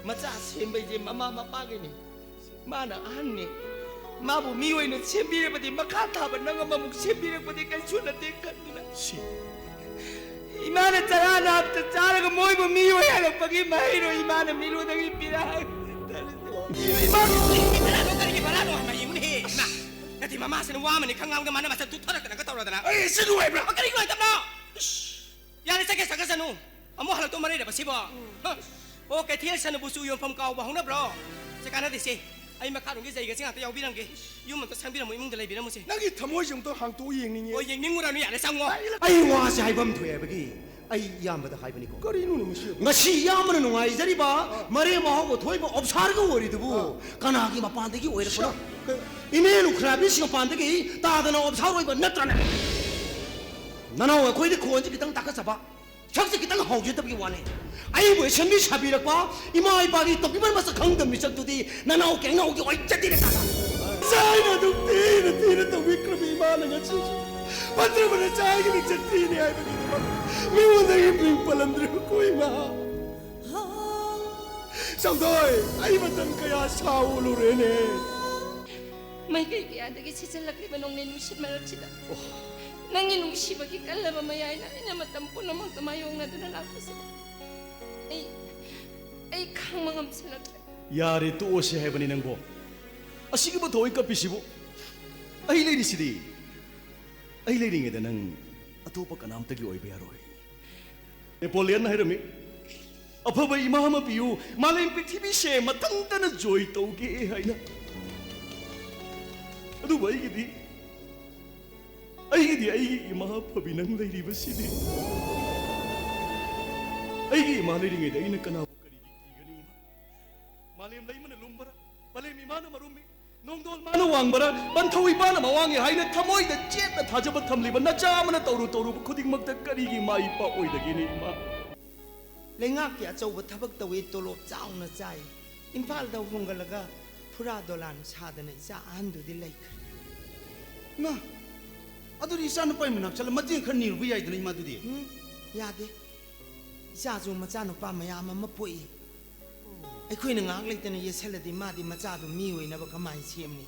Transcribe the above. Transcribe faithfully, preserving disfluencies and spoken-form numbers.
ꯃꯆꯥ ꯁꯦꯝꯕꯩꯁꯦ ꯃꯃꯥ ꯃꯄꯥꯒꯤꯅꯤ꯫ ꯃꯥꯅ ꯑꯍꯟꯅꯤ꯫ ꯃꯥꯕꯨ ꯃꯤ ꯑꯣꯏꯅ ꯁꯦꯝꯕꯤꯔꯕꯗꯤ, ꯃꯈꯥ ꯊꯥꯕ ꯅꯪ ꯑꯃꯃꯨꯛ ꯁꯦꯝꯕꯤꯔꯛꯄꯗꯤ ꯀꯩꯁꯨ ꯅꯠꯇꯦ ꯈꯟꯗꯨꯅ꯫ ꯁꯤ ꯏꯃꯥꯅ ꯆꯔꯥ ꯅꯥꯝꯇ ꯆꯥꯔꯒ ꯃꯣꯏꯕꯨ ꯃꯤ ꯑꯣꯏꯍꯜꯂꯛꯄꯒꯤ ꯃꯍꯩꯔꯣꯏ ꯏꯃꯥꯅ ꯃꯤꯉꯣꯟꯗꯒꯤ ꯄꯤꯔꯛꯑꯒ ꯏꯃꯥꯒꯤ ꯀꯔꯤꯒꯤ ꯕꯔꯥꯅꯣ, ꯀꯔꯤꯒꯤ ꯕꯔꯥꯅꯣ ꯍꯥꯏꯕ ꯌꯦꯡꯉꯨꯅꯦꯍꯦ꯫ ꯏꯃꯥ, ꯅꯠꯇꯦ, ꯃꯃꯥꯁꯤꯅ ꯋꯥ ꯑꯃꯅꯤ ꯈꯪꯉꯥꯝꯒ ꯃꯥꯅ ꯃꯆꯠ ꯊꯨꯊꯔꯛꯇꯅꯒ ꯇꯧꯔꯗꯅ꯫ ꯑꯩ ꯁꯤ ꯅꯨꯡꯉꯥꯏꯕ꯭ꯔꯥ? ꯀꯔꯤ ꯅꯨꯡꯉꯥꯏꯇꯕꯅꯣ? ꯏꯁ! ꯌꯥꯔꯦ, ꯆꯠꯀꯦ ꯆꯠꯈ꯭ꯔꯁꯅꯨ꯫ ꯑꯃꯨꯛ ꯍꯜꯂꯛꯇꯧ ꯃꯔꯩꯔꯕ ꯁꯤꯕꯣ? ꯍ? ꯑꯣ, ꯀꯩꯊꯦꯜ ꯁꯅꯕꯨ ꯆꯨ ꯌꯣꯟꯐꯝ ꯀꯥꯎꯕ ꯍꯧꯅꯕ꯭ꯔꯣ? ꯁꯦ, ꯀꯥꯟꯅꯗꯦꯁꯦ꯫ ꯑꯩ ꯃꯈꯥꯔꯣꯝꯒꯤ ꯖꯩꯒꯁꯦ ꯉꯥꯛꯇ ꯌꯥꯎꯕꯤꯔꯝꯒꯦ꯫ ꯌꯨꯝ ꯑꯝꯇ ꯁꯪꯕꯤꯔꯝꯃꯣ, ꯏꯃꯨꯡꯗ ꯂꯩꯕꯤꯔꯝꯃꯨꯁꯦ꯫ ꯅꯪꯒꯤ ꯊꯃꯣꯏꯁꯦ ꯑꯝꯇ ꯍꯥꯡꯇꯣꯛꯑ ꯌꯦꯡꯅꯤꯡꯉꯦ꯫ ꯑꯣ, ꯌꯦꯡꯅꯤꯡꯉꯨꯔꯅꯨ, ꯌꯥꯔꯦ, ꯆꯪꯉꯣ꯫ ꯑꯩ ꯋꯥꯁꯦ ꯍꯥꯏꯐꯝ ꯊꯣꯛꯑꯦ ꯍꯥꯏꯕꯒꯤ ꯑꯩ ꯏꯌꯥꯝꯕꯗ ꯍꯥꯏꯕꯅꯤꯀꯣ꯫ ꯀꯔꯤꯅꯣꯅꯦ ꯃꯁꯤ? ꯉꯁꯤ ꯏꯌꯥꯝꯕꯅ ꯅꯨꯡꯉꯥꯏꯖꯔꯤꯕ ꯃꯔꯦꯝ ꯃꯍꯥꯎꯕ ꯊꯣꯛꯏꯕ ꯑꯣꯞꯁꯥꯔꯒ ꯑꯣꯏꯔꯤꯗꯨꯕꯨ ꯑꯥ꯫ ꯀꯅꯥꯒꯤ ꯃꯄꯥꯟꯗꯒꯤ ꯑꯣꯏꯔꯛꯄꯅꯣ? ꯁ-, ꯀ- ꯏꯅꯦ ꯂꯨꯈ꯭ꯔꯥꯕꯤꯁꯤ ꯃꯄꯥꯟꯗꯒꯤ ꯇꯥꯗꯅ ꯑꯣꯞꯁꯥꯔ ꯑꯣꯏꯕ ꯅꯠꯇ꯭ꯔꯅꯦ? ꯅꯅꯥꯎ ꯑꯩꯈꯣꯏꯗꯤ ꯈꯣꯟꯁꯦ ꯈꯤꯇꯪ ꯇꯥꯈꯠꯆꯕ, ꯁꯛꯁꯦ ꯈꯤꯇꯪ ꯍꯥꯎꯖꯗꯕꯒꯤ ꯋꯥꯅꯦ꯫ ꯑꯩꯕꯨ ꯑꯦꯁꯦꯝꯕ꯭ꯂꯤ ꯁꯥꯕꯤꯔꯛꯄ ꯏꯃꯥ ꯏꯄꯥꯒꯤ ꯇꯧꯕꯤꯃꯜ ꯃꯁꯛ ꯈꯪꯗꯕ ꯃꯤꯁꯛꯇꯨꯗꯤ ꯅꯅꯥꯎ ꯀꯦꯡꯅꯥꯎꯒꯤ ꯑꯣꯏꯖꯗꯦꯅꯦ ꯇꯥꯗ꯫ ꯏꯆꯥ ꯑꯩꯅ ꯑꯗꯨꯝ ꯊꯤꯅ ꯊꯤꯅ ꯇꯧꯕꯤꯈ꯭ꯔꯕ ꯏꯃꯥꯅ ꯉꯁꯤꯁꯨ ꯐꯠꯇ꯭ꯔꯕ ꯅꯆꯥꯒꯤ ꯃꯤꯡꯆꯠ ꯊꯤꯅꯤ ꯍꯥꯏꯕꯒꯤꯗꯃꯛ ꯃꯤꯉꯣꯟꯗꯒꯤ ꯃꯤꯡ ꯄꯜꯂꯝꯗ꯭ꯔꯤꯕꯀꯣ ꯏꯃꯥ꯫ ꯁꯪꯗꯣꯏ, ꯑꯩ ꯃꯇꯝ ꯀꯌꯥ ꯁꯥꯎꯂꯨꯔꯦꯅꯦ꯫ ꯃꯥꯏꯀꯩ ꯀꯌꯥꯗꯒꯤ ꯁꯤꯠꯆꯜꯂꯛꯂꯤꯕ ꯅꯣꯡꯂꯩ ꯅꯨꯡꯁꯤꯠ ꯃꯔꯛꯁꯤꯗ ꯅꯪꯒꯤ ꯅꯨꯡꯁꯤꯕꯒꯤ ꯀꯜꯂꯕ ꯃꯌꯥꯏꯅ ꯑꯩꯅ ꯃꯇꯝ ꯄꯨꯝꯅꯃꯛꯇ ꯃꯥꯌꯣꯛꯅꯗꯨꯅ ꯂꯥꯛꯄꯁꯤꯗ ꯑꯩ, ꯑꯩ ꯈꯥꯡꯕ ꯉꯝꯁꯤꯜꯂꯛꯇ꯭ꯔꯦ꯫ ꯌꯥꯔꯦ, ꯇꯣꯛꯑꯁꯦ ꯍꯥꯏꯕꯅꯤ ꯅꯪꯕꯣ꯫ ꯑꯁꯤꯒꯨꯝꯕ ꯊꯧꯋꯣꯏ ꯀꯞꯄꯤꯁꯤꯕꯨ? ꯑꯩ ꯂꯩꯔꯤꯁꯤꯗꯤ꯫ ꯑꯩ ꯂꯩꯔꯤꯉꯩꯗ ꯅꯪ ꯑꯇꯣꯞꯄ ꯀꯅꯥꯝꯇꯒꯤ ꯑꯣꯏꯕ ꯌꯥꯔꯣꯏ꯫ ꯅꯦꯄꯣꯂꯤꯌꯟꯅ ꯍꯥꯏꯔꯝꯃꯤ, "ꯑꯐꯕ ꯏꯃꯥ ꯑꯃ ꯄꯤꯌꯨ, ꯃꯥꯂꯦꯝ ꯄ꯭ꯔꯤꯊꯤꯕꯤꯁꯦ ꯃꯊꯟꯇꯅ ꯖꯣꯏ ꯇꯧꯒꯦ" ꯍꯥꯏꯅ꯫ ꯑꯗꯨꯕꯨ ꯑꯩꯒꯤꯗꯤ, ꯑꯩꯒꯤꯗꯤ ꯑꯩꯒꯤ ꯏꯃꯥ ꯑꯐꯕꯤ ꯅꯪ ꯂꯩꯔꯤꯕꯁꯤꯗꯤ꯫ ꯑꯩꯒꯤ ꯏꯃꯥ ꯂꯩꯔꯤꯉꯩꯗ ꯑꯩꯅ ꯀꯅꯥꯕꯨ ꯀꯔꯤꯒꯤ ꯀꯤꯒꯅꯤ ꯏꯃꯥ? ꯃꯥꯂꯦꯝ ꯂꯩꯃꯅ ꯂꯨꯝꯕꯔꯥ? ꯃꯥꯂꯦꯝ ꯏꯃꯥꯅ ꯃꯔꯨꯝꯃꯤ? ꯅꯣꯡꯗꯣꯜ ꯃꯥꯅ ꯋꯥꯡꯕꯔꯥ? ꯄꯟꯊꯧ ꯏꯄꯥꯅ ꯃꯋꯥꯡꯉꯤ ꯍꯥꯏꯅ ꯊꯃꯣꯏꯗ ꯆꯦꯠꯅ ꯊꯥꯖꯕ ꯊꯝꯂꯤꯕ ꯅꯆꯥ ꯑꯃꯅ ꯇꯧꯔꯨ ꯇꯧꯔꯨꯕ ꯈꯨꯗꯤꯡꯃꯛꯇ ꯀꯔꯤꯒꯤ ꯃꯥꯏ ꯏꯄꯥ ꯑꯣꯏꯗꯒꯦꯅꯦ ꯏꯃꯥ? ꯂꯩꯉꯥꯛꯀꯤ ꯑꯆꯧꯕ ꯊꯕꯛ ꯇꯧꯏ, ꯇꯣꯂꯣꯞ ꯆꯥꯎꯅ ꯆꯥꯏ꯫ ꯏꯝꯐꯥꯜꯗ ꯍꯣꯡꯒꯠꯂꯒ ꯐꯨꯔꯥ ꯗꯣꯂꯥꯟ ꯁꯥꯗꯅ ꯏꯆꯥ ꯑꯍꯟꯗꯨꯗꯤ ꯂꯩꯈ꯭ꯔꯦ꯫ ꯏꯃꯥ, ꯑꯗꯨꯗꯤ ꯏꯆꯥ ꯅꯨꯄꯥꯒꯤ ꯃꯅꯥꯛ ꯆꯠꯂ ꯃꯇꯦꯡ ꯈꯔ ꯅꯤꯔꯨꯕ ꯌꯥꯏꯗꯅ ꯏꯃꯥꯗꯨꯗꯤ? ꯎꯝ, ꯌꯥꯗꯦ꯫ ꯏꯆꯥꯁꯨ ꯃꯆꯥꯅꯨꯄꯥ ꯃꯌꯥꯝ ꯑꯃ ꯄꯣꯛꯏ꯫ ꯑꯩꯈꯣꯏꯅ ꯉꯥꯏꯍꯥꯛ ꯂꯩꯇꯅ ꯌꯦꯠꯁꯜꯂꯗꯤ ꯃꯥꯗꯤ ꯃꯆꯥꯗꯨ ꯃꯤ ꯑꯣꯏꯅꯕ ꯀꯃꯥꯏꯅ ꯁꯦꯝꯅꯤ?